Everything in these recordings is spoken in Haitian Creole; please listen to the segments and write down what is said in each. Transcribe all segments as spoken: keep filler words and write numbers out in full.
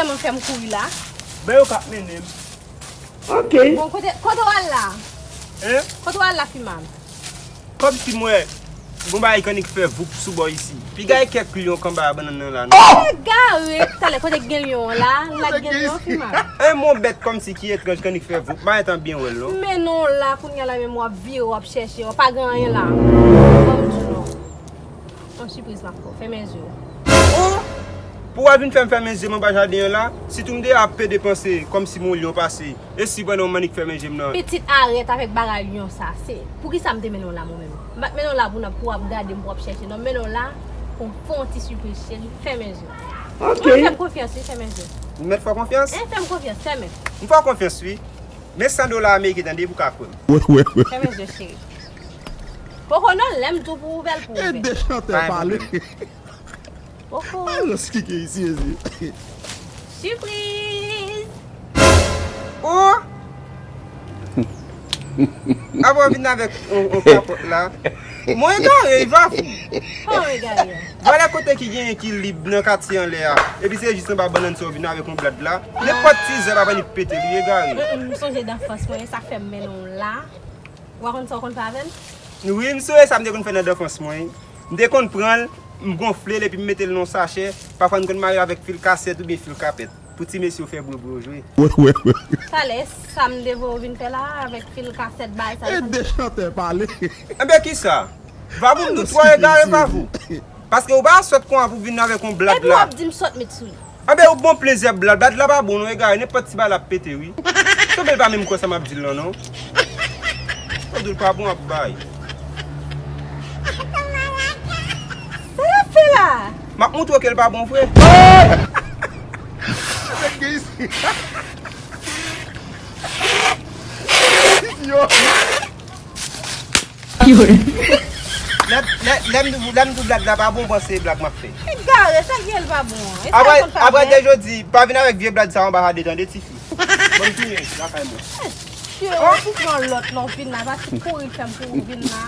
Mwen fè m kouri la. Ben yo k ap mennen m. Ok. Bon, kote, kote w al la? Hein? Kote w al la, Fiman? Kòmsi m wè gon bagay k annik fè voup sou bò isi. Piga e kèk lyon k anba bannann nan la, non? Egare! Talè, kote k gen lyon an la? La k gen lyon, Fiman. E mon bèt kòmsi ki etranj k annik fè voup. M pa gentan byen wè l, non. Men non la, kounye a la menm w ap vire, w ap chèche, w pa gen anyen la. Ban m di w non. Yon sipriz m ap fè w. Fèmen je w. Oh! Pou w al vin fè m fèmen je m anba jaden an la, sitou m deja ap pede panse kòmsi m yon lyon pase. E si pandan w annik fèmen je m nan? Pitit, arèt avèk bagay lyon sa. Se poukisa m te mennen w la mwen menm? M pa t mennen w la pou n ap, pou w ap gade m, pou w ap chèche. Non, m mennen w la pou m fè w yon ti sipriz, cheri. Fèmen je w. Ok. Wi, fè m konfyans, wi, fèmen je w. Ou mèt fè w konfyans? Hein, fè m konfyans, fèmen. M fè w konfyans, wi. Men san dola ameriken, tande, pou w ka kwè m. Fèmen je w, cheri. Poko non, lè m di w pou w ouvè l, pou w ouvè l. E de chantè pale. Poko. Ay, yo skike isi, mezye. Sipriz! Oh! Avan w vin avèk yon, yon kapòt la. Mwen egare, Vavou. Kòman egare? Vwala kote ki genyen ki lib nan katye anlè a. Epi se jis anba bannann sa w vin avèk yon blad la. Nenpòt ti zèb ap annik pete l, wi, egare. Mm, mm, m sonje danfans mwen, sa fè m mennen w la. Ou pa konn sa w konn fè avè l? Wi, m sonje sa m te konn fè nan danfans mwen. M te konn pran l, m gonfle l epi m mete l nan yon sachè. Pafwa m konn mare l avèk fil kasèt oubyen fil kapèt. Pou ti mesye yo fè bwebwe yo jwe. Talè, sa m te voye w vin fè la avèk fil kasèt bagay sa yo? E de chantè pale. Enben kisa? Vavou, m di w twò egare, Vavou. Paske ou pa sòt konsa pou vin avèk yon blad la. Epi w ap di m sòt met sou li. Anben ou bon plizyè blad. Blad la pa bon non, egare, nenpòt ti bagay l ap pete, wi. Sanble l pa menm kwè sa m ap di l lan non. Ou di l pa bon ap bay. Sa l ap fè la? M ap montre w ke l pa bon vre. Yo. Lè, lè, lè m di w, lè m di w blad la pa bon, panse blad m ap fè. Egare, sa k gen l pa bon an? E sa l konn fè byen? Apre de jodi, pa vin avèk vye blad sa anba jaden, tande, tifi. Ban m tounen lakay mwen. Mesye, ou pou pran lòt lè w vin la, pa ti kouri fè m pou ou vin la.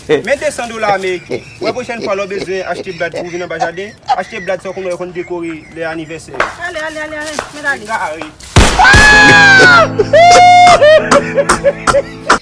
Men de san dola ameriken. Wè pwochèn fwa lè w bezwen achte blad pou w vin anba jaden, achte blad sa w konn wè yo konn dekore lè anivèsè. Ale, ale, ale, ale, mèt ale. Egare.